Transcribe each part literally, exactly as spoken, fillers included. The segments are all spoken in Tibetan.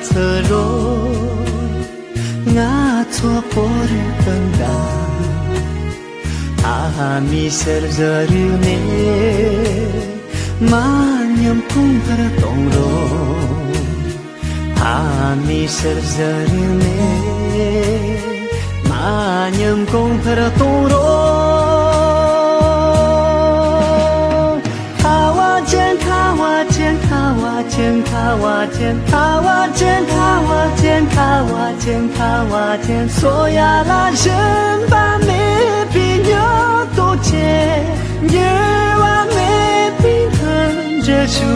ཚུ་རོ། ང་ཚོ་བོད་རིགས་སྤུན་ཟླ། ཕ་མའི་ཕྱིར་བཞུགས་རིག་གནས། མ་ཉམས་གོང་འཕེལ་གཏོང་རོགས། ཕ་མའི་ཕྱིར་བཞུགས་རིག་གནས། མ་ཉམས་གོང་འཕེལ་གཏོང་རོགས། ཁ་བ་ཅན། ཁ་བ་ཅན། ཁ་བ་ཅན། ཁ་བ་ཅན། ཁ་བ་ཅན། ཁ་བ་ཅན། ཁ་བ་ཅན། ཁ་བ་ཅན། སོ་ཡ་ལ་ཞུམ་པ་མེད་པའི་མྱུར་དུ་ཆེ། འགྱུར་བ་མེད་པའི་མཐུན་སྒྲིལ་ཞུ།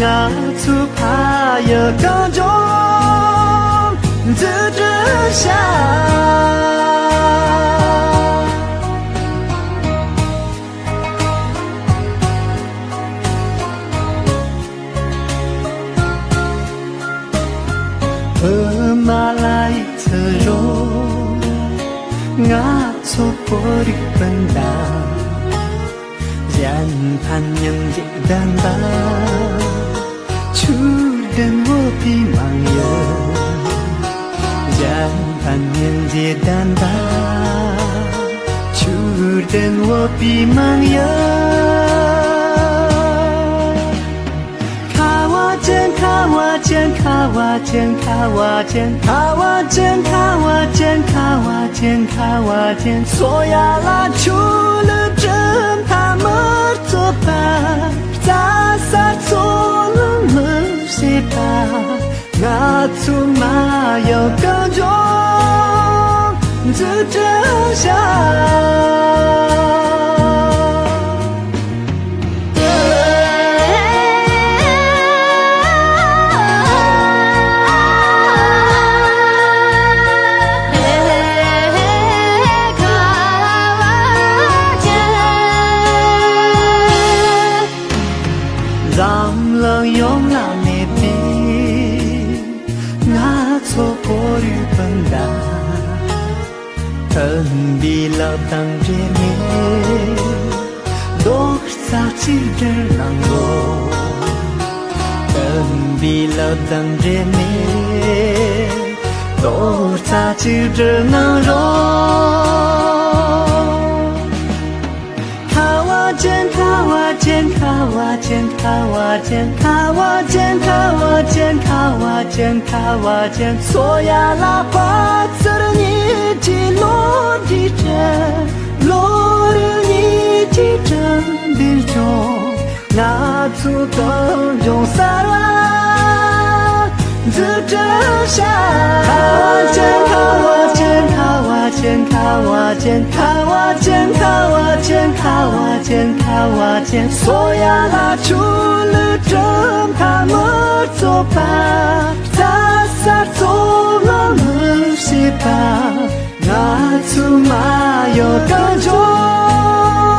ང་ཚོའི་ཕ་ཡུལ་གངས་ལྗོངས་འཛུགས་སྐྲུན་བྱ། བོད་མ་ལ་ཡི་ཚུ་རོ། ང་ཚོ་བོད་རིགས་སྤུན་ཟླ། གཞན་ཕན་སྙིང་རྗེ་ལྡན་པ། ཆོས་ལྡན་བོད་པའི་མང་ཡུལ། གཞན་ཕན་སྙིང་རྗེ་ལྡན་པ། ཆོས་ལྡན་བོད་པའི་མང་ཡུལ། ཁ་བ་ཅན། ཁ་བ་ཅན། ཁ་བ་ཅན། ཁ་བ་ཅན། ཁ་བ་ཅན། ཁ་བ་ཅན། ཁ་བ་ཅན། ཁ་བ་ཅན། སོ་ཡ་ལ་ཆོས་ལུགས་གྲུབ་མཐའ་མི་གཙོགས་པ། རྩྭ་ས་རྩོད་གླེང་མི་བྱེད་པ། ང་ཚོའི་མ་ཡུལ་གངས་ལྗོངས་འཛུགས་སྐྲུན་བྱ། འཛམ་གླིང་ཡོངས་ལ་གནས་པའི་ང་ཚོ་བོད་རིགས་སྤུན་ཟླ། མཐུན་པའི་ལག་དང་འབྲེལ་ནས་རྡོག་རྩ་གཅིག་སྒྲིལ་གནང་རོགས། མཐུན་པའི་ལག་དང་འབྲེལ་ནས་རྡོག་རྩ་གཅིག་སྒྲིལ་གནང་རོགས། ཁ་བ་ཅན། ཁ་བ་ཅན། ཁ་བ་ཅན། ཁ་བ་ཅན། ཁ་བ་ཅན། ཁ་བ་ཅན། ཁ་བ་ཅན། སོ་ཡ་ལ་དཔའ་རྩལ་གཉིས་ཀྱི་བློ་གྲོས་བསྒྲིམས། བློ་རིག་གཉིས་ཀྱི་དྲང་བདེན་སྐྱོང་། ང་ཚོའི་གངས་ལྗོངས་གསར་བ་འཛུགས་སྐྲུན་བྱ། ཁ་བ་ཅན། ཁ་བ་ཅན། ཁ་བ་ཅན། ཁ་བ་ཅན། ཁ་བ་ཅན། ཁ་བ་ཅན། ཁ་བ་ཅན། སོ་ཡ་ལ་ཆོས་ལུགས་གྲུབ་མཐའ་མི་གཙོགས་པ། རྩྭ་ས་རྩོད་གླེང་མི་བྱེད་པ། ང་ཚོའི་མ་ཡུལ་གངས་ལྗོངས་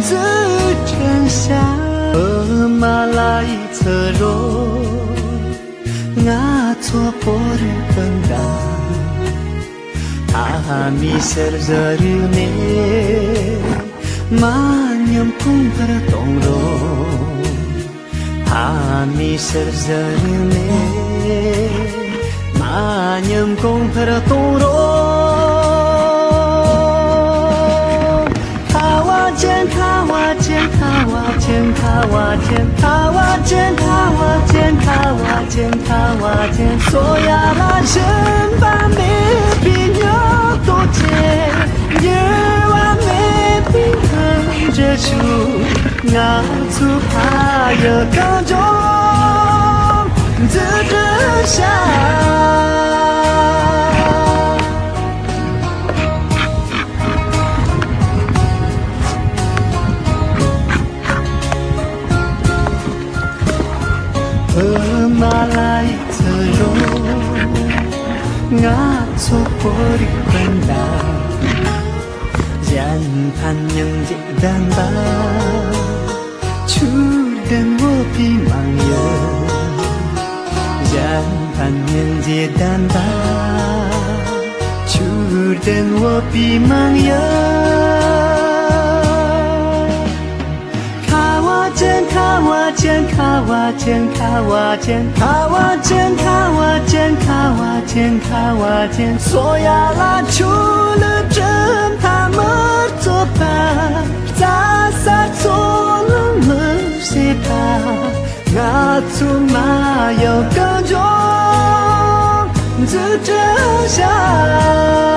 འཛུགས་སྐྲུན་བྱ། བོད་མ་ལ་ཡི་ཚུ་རོ། ང་ཚོ་བོད་རིགས་སྤུན་ཟླ། ཕ་མའི་ཕྱིར་བཞུགས་རིག་གནས། མ་ཉམས་གོང་འཕེལ་གཏོང་རོགས། ཕ་མའི་ཕྱིར་བཞུགས་རིག་གནས། མ་ཉམས་གོང་འཕེལ་གཏོང་རོགས། ཁ་བ་ཅན། ཁ་བ་ཅན། ཁ་བ་ཅན། ཁ་བ་ཅན། ཁ་བ་ཅན། ཁ་བ་ཅན། ཁ་བ་ཅན། ཁ་བ་ཅན། སོ་ཡ་ལ་ཞུམ་པ་མེད་པའི་མྱུར་དུ་ཆེ། འགྱུར་བ་མེད་པའི་མཐུན་སྒྲིལ་ཞུ། ང་ཚོའི་ཕ་ཡུལ་གངས་ལྗོངས་འཛུགས་སྐྲུན་བྱ། བོད་མ་ལ་ཡི་ཚུ་རོ། ང་ཚོ་བོད་རིགས་སྤུན་ཟླ། གཞན་ཕན་སྙིང་རྗེ་ལྡན་པ། ཆོས་ལྡན་བོད་པའི་མང་ཡུལ། གཞན་ཕན་སྙིང་རྗེ་ལྡན་པ། ཆོས་ལྡན་བོད་པའི་མང་ཡུལ། ཁ་བ་ ཅན་ཁ་བ་ཅན་ཁ་བ་ཅན་ཁ་བ་ཅན་ཁ་བ་ཅན་ཁ་བ་ཅན་ཁ་བ་ཅན་ཁ་བ་ཅན། སོ་ཡ་ལ་ཆུ་ལུད་གྲིབ་མཐའ་མར་བཙོས་པ། རྩྭ་ས་ཚོ་ལ་མི་ཤེས་པ། ང་ཚོ་མ་ཡོང་གང་བྱུང་འཛུགས་སྐྲུན་བྱ།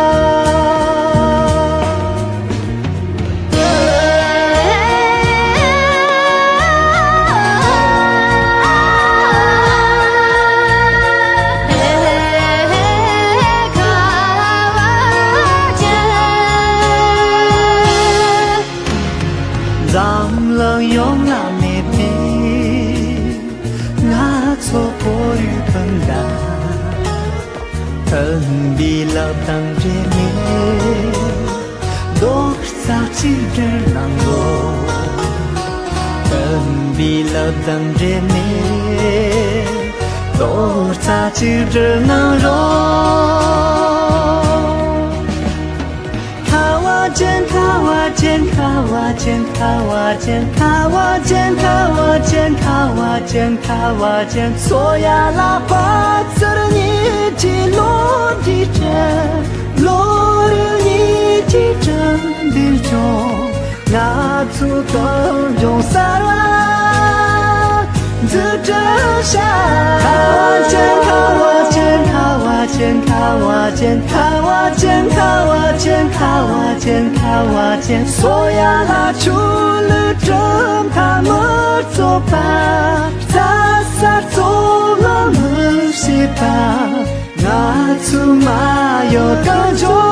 འཛམ་གླིང་ཡོངས་ལ་མེད་པའི་ང་ཚོ་བོད་རིགས་སྤུན་ཟླ། མཐུན་པའི་ལག་དང་འབྲེལ་ནས་རྡོག་རྩ་གཅིག་སྒྲིལ་གནང་རོགས། མཐུན་པའི་ལག་དང་འབྲེལ་ནས་རྡོག་རྩ་གཅིག་སྒྲིལ་གནང་རོགས། ཁ་བ་ཅན་ཁ་བ་ཅན་ཁ་བ་ཅན་ཁ་བ་ཅན་ཁ་བ་ཅན་ཁ་བ་ཅན་ཁ་བ་ཅན་ཁ་བ་ཅན། སོ་ཡ་ལ་དཔའ་ཚར་གཉིས་ཀྱི་ལོ་རྒྱུས་དྲན། ལོ་རྒྱུས་གཉིས་ཀྱི་དྲན་འདིར་བྱུང་། ང་ཚོ་གངས་ལྗོངས་གསར་བ་འཛུགས་སྐྲུན་བྱ། ཁ་བ་ཅན་ཁ་བ་ཅན་ཁ་བ་ཅན་ཁ་བ་ཅན་ཁ་བ་ཅན་ཁ་བ་ཅན་ཁ་བ་ཅན། སོ་ཡ་ལ་ཆུ་ལུད་གྲིབ་མཐའ་མར་བཙོས་པ། རྩྭ་ས་གཙོ་བོ་མི་ཤེས་པ། ང་ཚོ་མ་ཡོང་གང་བྱུང་